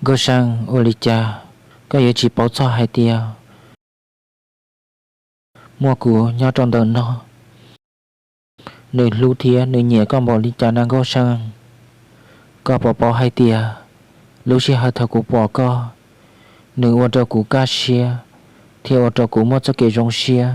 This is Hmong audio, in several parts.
Nkauj See, ua li cas koj yuav tsis paub txog hais tias muaj kuv nyob rau ntawm no, nws hlub thiab nws nyiam koj npaum li cas na Nkauj See? Koj puas paub hais tias lub sij hawm thaum kuv pom koj, nws ua rau kuv kaj siab, thiab ua rau kuv muaj txoj kev zoo siab,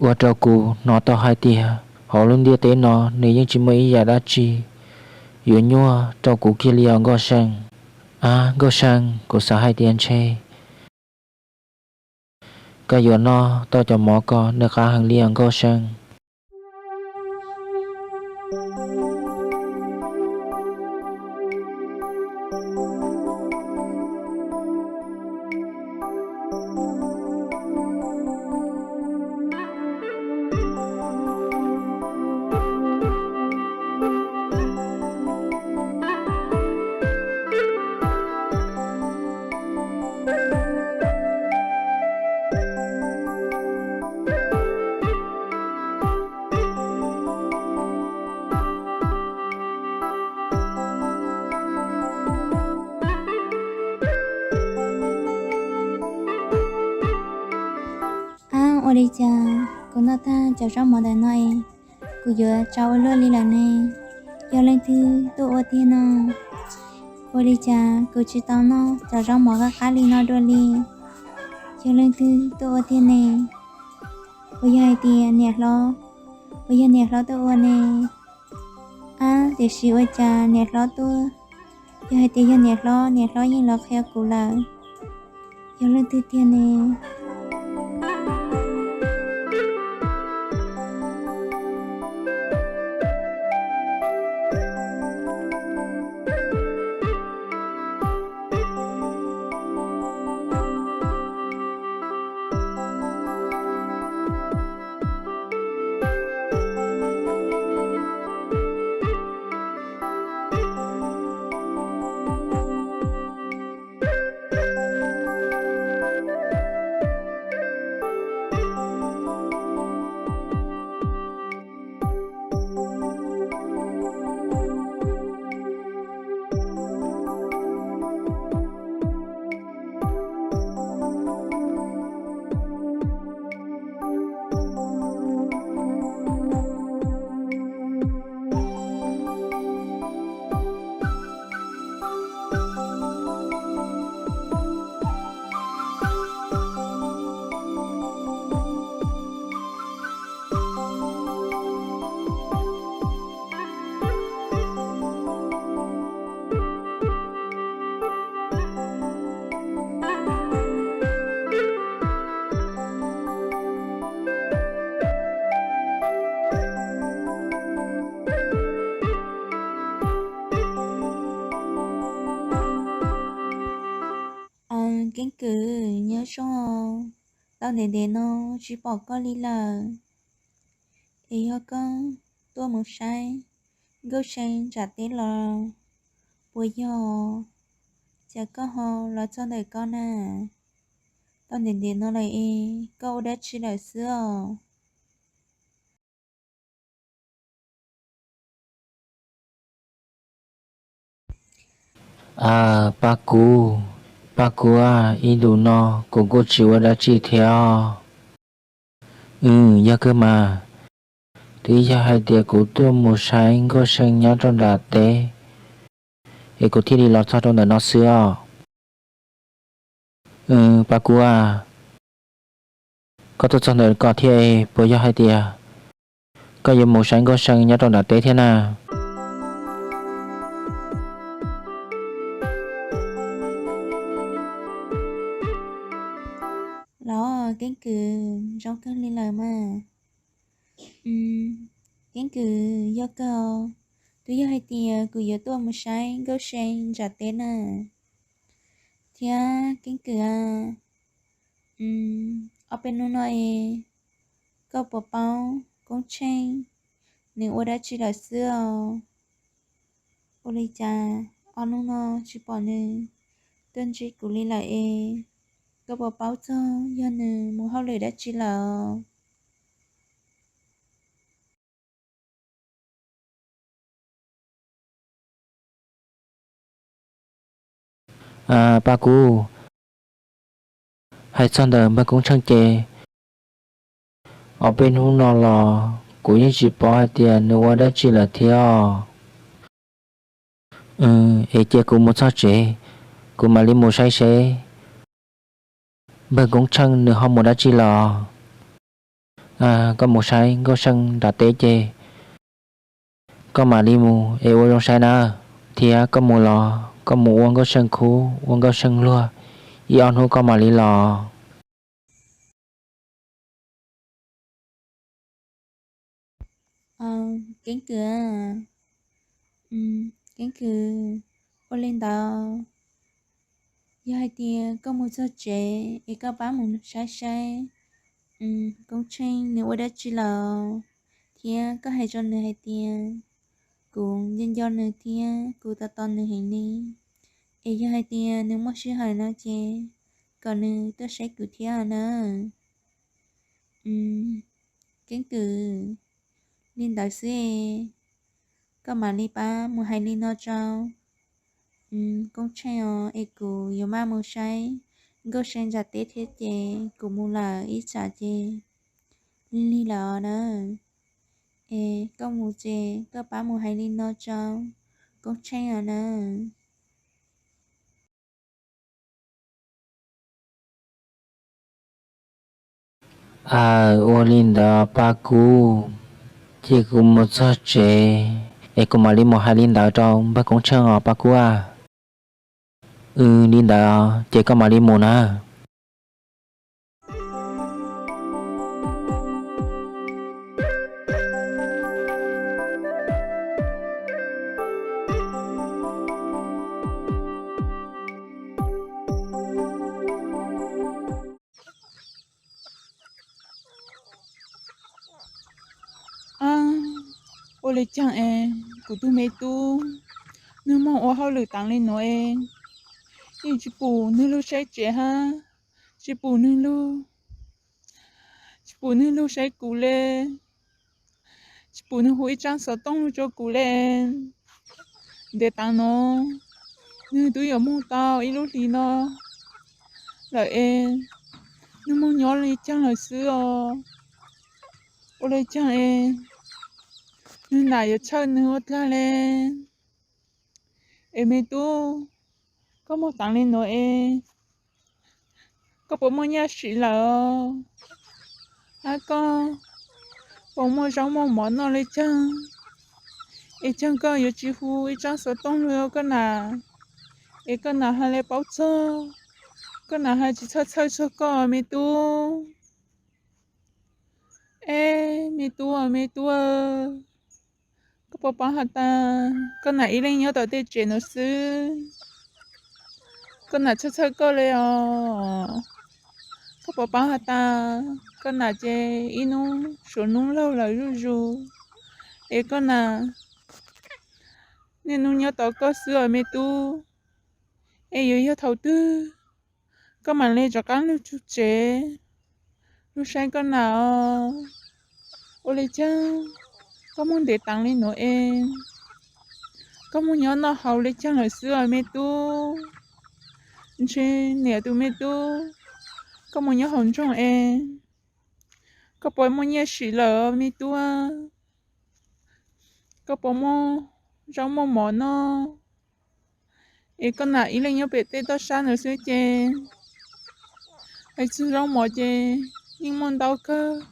ua rau kuv hnov tau hais tias hauv lub ntiaj teb no nws yeej tsis muaj ib yam dab tsi yuav nyuaj rau kuv kiag li os Nkauj See. Ab Nkauj See, kuv xav hais tias ntshe koj yuav noj tau cov mov ko nws qab heev li os Nkauj See. Ab, ua li cas kuv noj tag cov zaub mov ntawm no es kuv yuav tsau ua luaj li lawm ne? Yog leej twg tuaj ua tiag no? Ua li cas kuv tsis tau noj cov zaub mov qab qab li no dua li? Yog leej twg tuaj ua tiag ne? Puas yog hais tias niam hlob, puas yog niam hlob tuaj ua ne? Ab, tiam sis ua cas niam hlob tuaj? Yog hais tias yog niam hlob, niam hlob yeej los qhia kuv lawm. Yog leej twg tiag ne? Keeb kwm nyob zoo, tau ntev ntev no tsis pom koj li lawm, es yog koj tuaj mus saib Nkauj See nram teb los puas yog? Cas koj ho los txog ntawm ko na? Tau ntev ntev no lawm es koj ua dab tsi lawm xwb os? Pab kuv, pab kuv, ib ntus no kuv kuj tsis ua dab tsi thiab. Yog kawg mas, twb yog hais tias kuv tuaj mus saib Nkauj See nyob rau nram teb es kuv thiaj li los txog rau ntawm no xwb os. Pab kuv, koj tuaj txog ntawm ko thiab es puas yog hais tias koj yuav mus saib Nkauj See nyob rau nram teb thiab na? Los Keeb kwm, zoo kawg li lawm mas. Keeb kwm, yog kawg, twb yog hais tias kuv yuav tuaj mus saib Nkauj See nram teb na. Thiab Keeb kwm, ob peb hnub no es koj puas paub Koob Tsheej nws ua dab tsi lawm xwb os? Ua li cas ob hnub no tsis pom nws tuaj ntsib kuv li lawm es koj puas paub txog yog nws mus hauj lwm dab tsi lawm? Paj Kub, hais txog ntawm npawg Koob Tsheej ces ob peb hnub no los kuv yeej tsis paub hais tias nws ua dab tsi lawm thiab. Es cia kuv mus txog tsev, kuv mam li mus saib seb npawg Koob Tsheej nws ho mus dab tsi los. Koj mus saib Nkauj Seej nram teb ces koj mam li mus es ua zoo saib na, thiab koj mus los koj mus ua Nkauj Seej khub ua Nkauj Seej luag, ib ob hnub koj mam li los. Keeb kwm, keeb kwm, ua li ntawd, yog hais tias koj mus txog tsev es koj pab mus saib saib Koob Tsheej nws ua dab tsi lawm, thiab koj hais rau nws hais tias kuv nco nco nws thiab kuv tos tos nws heev li, es yog hais tias nws muaj sij hawm no ces kom nws tuaj saib kuv thiab na. Keeb kwm, li ntawd xwb es koj mam li pab mus hais li no rau Koob Tsheej os, es kuv yuav maj mus saib Nkauj Seej nram teb thiab ces kuv mus lawm ib tsam ces lig lawm os na. Es koj mus ces koj pab mus hais li no rau Koob Tsheej os na. Aw, ua li ntawd Paj Kub, ces kuv mus txog tsev es kuv mam li mus hais li ntawd rau npawg Koob Tsheej os Paj Kub a. Aw, li ntawd ces koj mam li mus na. Ua li caag es kuv tug me tub nwg moog ua hauj lwm taag le nuav es yeej tsi pum nwg lug saib tsev hab tsi pum nwg lug, tsi pum nwg lug saib kuv le, tsi pum nwg hu ib tsaab xov tooj lug rua kuv le. Ntev taag nuav nwg tub yuav moog tau ib lub hlis no lawm es nwg moog nyob le caag lawm xwb os. Ua le caag es nwg nam yuav tshawj nwg ua dlaag le. Es me tub, koj moog taag le nuav es koj puas muaj nyaj sim lawm? Hab koj puas muaj zaub muaj mov noj le caag? Es caag koj yuav tsi hu ib tsaab xov tooj lug rua koj nam, es koj nam hab le paub txug, koj nam hab tsi txhawj txhawj txug koj me tub. Es me tub, me tub, koj puas paub has tas koj nam ib leeg nyob tom tej tsev nuav xwb, koj nam txhawj txhawj koj le os. Koj puas paub has tas koj nam ces ib nub suav nub laug lawm zuj zus, es koj nam niaj nub nyob tos koj xwb os me tub. Es yuav yog thaum twg koj mam le rov qaab lug tsev lug saib koj nam os? Ua le caag koj moog ntev taag le nuav es koj moog nyob noj haus le caag lawm xwb os me tub? Ntshe niam tug me tub koj moog nyob hauv nroog es koj puas muaj nyaj sim lawm me tub? Koj puas muaj zaub muaj mov noj? Es koj nam ib leeg nyob pem tej toj sab ntawd xwb ces hais txug zaub mov ces yeej muaj ntau kawg,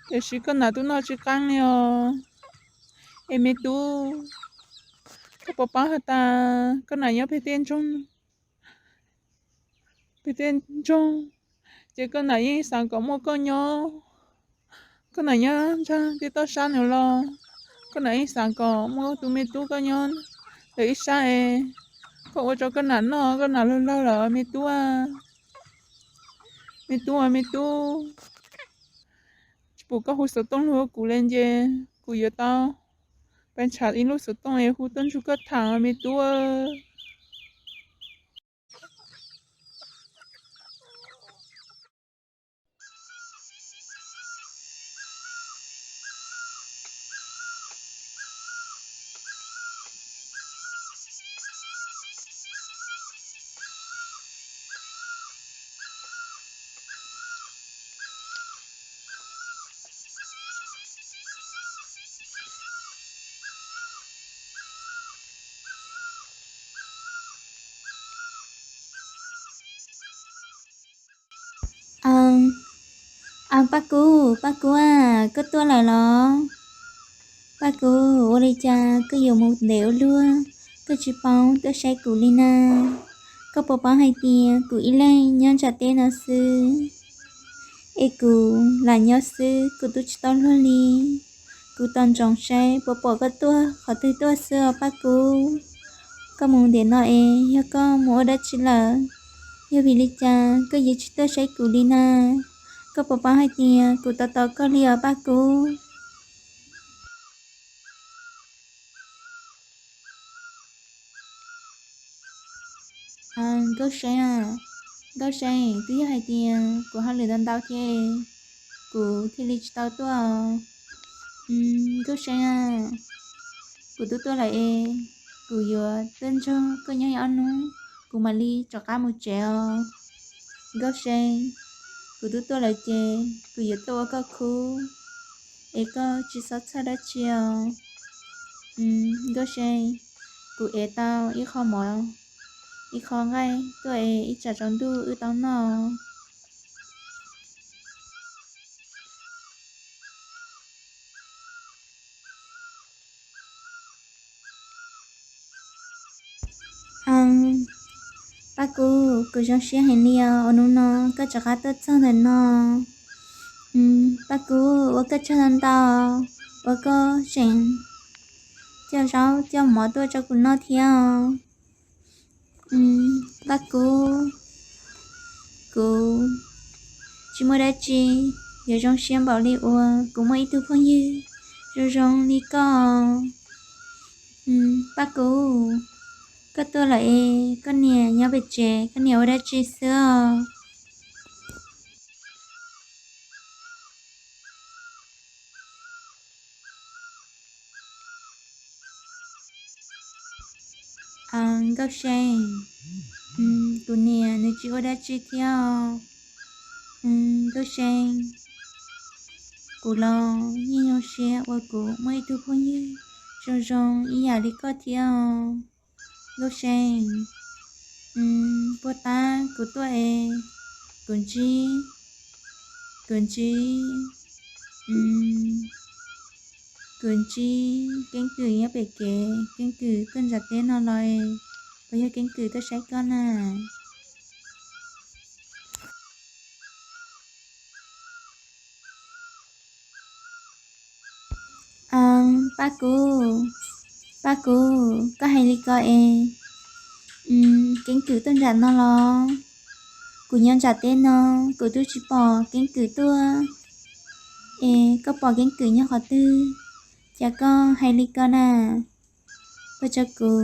tiam sis koj nam tub noj tsi qaab li os. Es me tub, koj puas paub has tas koj nam nyob peg tej nroog, peg tej nroog ces koj nam yeej xaav kom muaj koj nyob. Koj nam nyob nraag tej toj sab ntawd los koj nam yeej xaav kom muaj tug me tub koj nyob ntawm ib sab es koj ua rau koj nam noj, koj nam laug laug lawm me tub. Me tub, me tub, tsi pum koj hu xov tooj lug rua kuv le nce, kuv yuav tau pab nrhav ib lub xov tooj es hu tuaj nrug koj tham me tub. Aw, Paj Kub, Paj Kub a, koj tuaj lawm los? Paj Kub, ua li cas koj yuav mus ntev ua luaj, koj tsis paub tuaj saib kuv li na? Koj puas paub hais tias kuv ib leeg nyob nram teb no xwb, es kuv lam nyob xwb kuv twb tsis tau luag li. Kuv tos ntsoov saib puas pom koj tuaj qhov twg tuaj xwb os Paj Kub. Koj mus ntev no es yog koj mus ua dab tsi lawm? Yog vim li cas koj yuav tsis tuaj saib kuv li na? Koj puas paub hais tias kuv tos tos koj li os Paj Kub? Nkauj See a, Nkauj See, twb yog hais tias kuv hauj lwm ntau ntau thiab, kuv thiaj li tsis tau tuaj os. Nkauj See a, kuv twb tuaj lawm es kuv yuav tuaj nrog koj nyob ib ob hnub, kuv mam li rov qab mus tsev os. Nkauj See, kuv twb tuaj lawm ces kuv yuav tuaj ua koj khub, es koj tsis txhob txhawj dab tsi os. Nkauj See, kuv ev tau ib qho mov, ib qho nqaij tuaj es ib tsam tsaus ntuj wb tau noj. Paj Kub, kuv zoo siab heev li os uas hnub no koj rov qab tuaj txog ntawm no. Paj Kub, ua koj tsaug ntau ntau uas koj tseem coj zaub coj mov tuaj rau kuv noj thiab os. Paj Kub, kuv tsis muaj dab tsi yuav zoo siab npaum li uas kuv muaj ib tug phooj ywg zoo zoo li koj. Paj Kub, koj tuaj lawm es koj niam nyob pem tsev koj niam ua dab tsi xwb os? Nkauj See, kuv niam nws tsis ua dab tsi thiab os. Nkauj See, kuv los yeej zoo siab uas kuv muaj ib tug phooj ywg zoo zoo ib yam li koj thiab os. Nkauj See, puag ta kuv tuaj es kuv ntsib, kuv ntsib, kuv ntsib Keeb Kwm nyob pem kev. Keeb Kwm tuaj nram teb no los es, puas yog Keeb Kwm tuaj saib koj na? Paj Kub, Paj Kub, koj hais li ko es Keeb Kwm tuaj nram no los? Kuv nyob nram teb no, kuv twb tsis pom Keeb Kwm tuaj. Es koj pom Keeb Kwm nyob qhov twg, cas koj hais li ko na? Ua rau kuv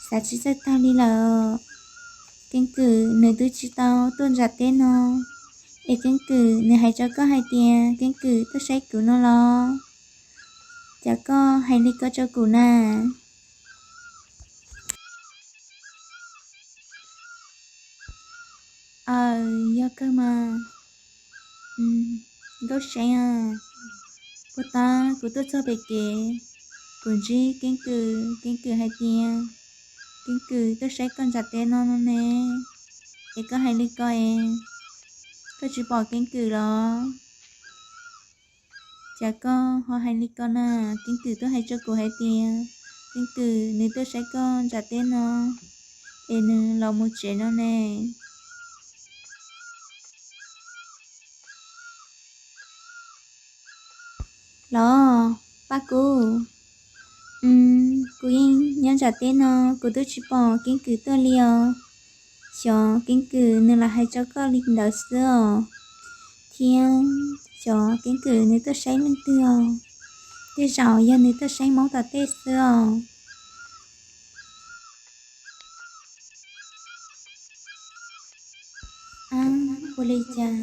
xav tsis txawj tag li lawm. Keeb Kwm nws twb tsis tau tuaj nram teb no, es Keeb Kwm nws hais rau koj hais tias Keeb Kwm tuaj saib kuv no los? Cas koj hais li ko rau kuv na? Aw, yog kawg mas. Nkauj See a, puag ta kuv tuaj txog pem kev, kuv ntsib Keeb Kwm, Keeb Kwm hais tias Keeb Kwm tuaj saib koj nram teb no no ne. Es koj hais li ko es, koj tsis pom Keeb Kwm los? Cas koj ho hais li ko na? Keeb Kwm tuaj hais rau kuv hais tias Keeb Kwm nws tuaj saib koj nram teb no, es nws los mus tsev no ne. Los, Paj Kub, kuv yeej nyob nram teb no, kuv twb tsis pom Keeb Kwm tuaj li os. Xyov Keeb Kwm nws lam hais rau koj li ntawd xwb os, thiab xyov Keeb Kwm nws tuaj saib leej twg os. Tej zaum yog nws tuaj saib Hmoob tom tej xwb os. Ab, ua li cas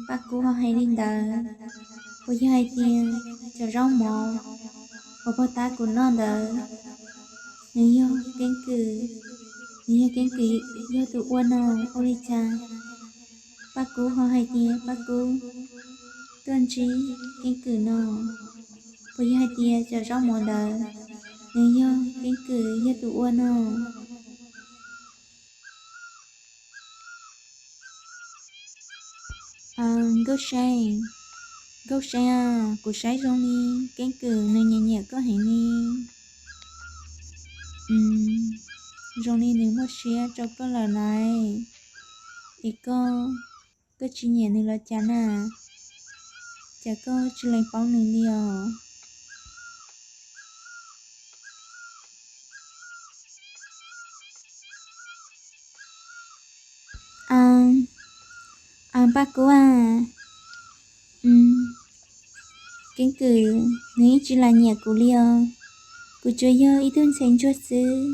Paj Kub ho hais li ntawd? Puas yog hais tias cov zaub mov uas puag ta kuv noj ntawd, nws yog Keeb Kwm, nws yog Keeb Kwm yog tus ua no? Ua li cas Paj Kub ho hais tias Paj Kub tuaj ntsib Keeb Kwm no? Puas yog hais tias cov zaub mov ntawd, nws yog Keeb Kwm yog tus ua no? Nkauj See, Nkauj See a, kuv saib zoo li Keeb Kwm nws nyiam nyiam koj heev li. Zoo li nws muaj siab rau koj lawm na. Es koj, koj tsis nyiam nws los cas na? Cas koj tsis lees paub nws li os? Aw, Paj Kub a, Keeb Kwm nws yeej tsis lam nyiam kuv li os. Kuv tsuas yog ib tug ntxhais ntsuag xwb,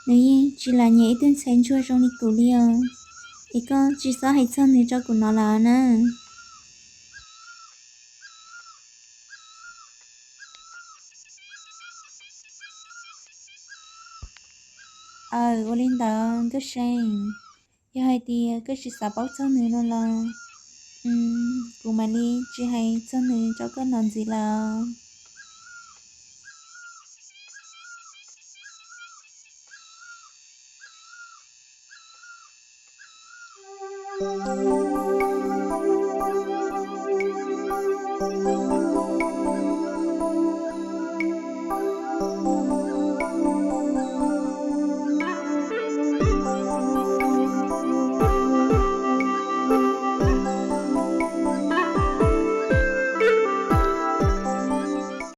nws yeej tsis lam nyiam ib tug ntxhais ntsuag zoo li kuv li os. Es koj tsis txhob hais txog nws rau kuv hnov lawm na. Aw, ua li ntawd Nkauj See, yog hais tias koj tsis xav paub txog nws no los, kuv mam li tsis hais txog nws rau koj hnov ntxiv lawm.